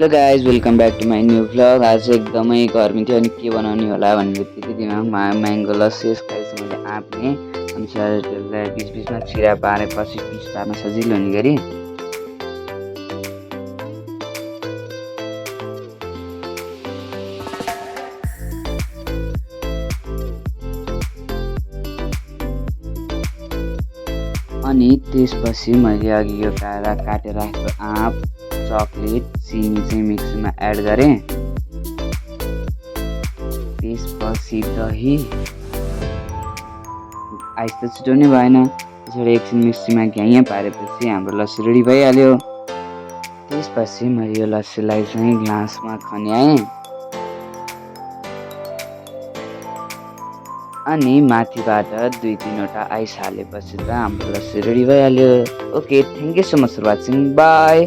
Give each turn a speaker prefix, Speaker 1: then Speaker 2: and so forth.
Speaker 1: Hello guys welcome back to my new vlog. आज एकदमै गर्मी थियो अनि के बनाउने होला भन्ने बित्तिकै दिमागमा म्याङ्गो लस्सी यसपालि मैले आँप्ने अनुसार त्यसलाई बिचबिचमा चिरा पारेपछि पिस पार्न सजिलो हुने गरी अनि त्यसपछि मैले अघि यो काटेर राखेको आँप, चकलेट, चिनी चाहिँ मिक्सीमा एड गरेँ। त्यसपछि दही आइस त छिटाउनै भएन, त्यसरी एकछिन मिक्सीमा घ्याइँ पारेपछि हाम्रो लस्सी रेडी भइहाल्यो। त्यसपछि मैले यो लस्सीलाई चाहिँ ग्लासमा खन्याएँ अनि माथिबाट 2-3वटा आइस हालेपछि त हाम्रो लस्सी रेडी भइहाल्यो। Okay, thank you so much for watching, by.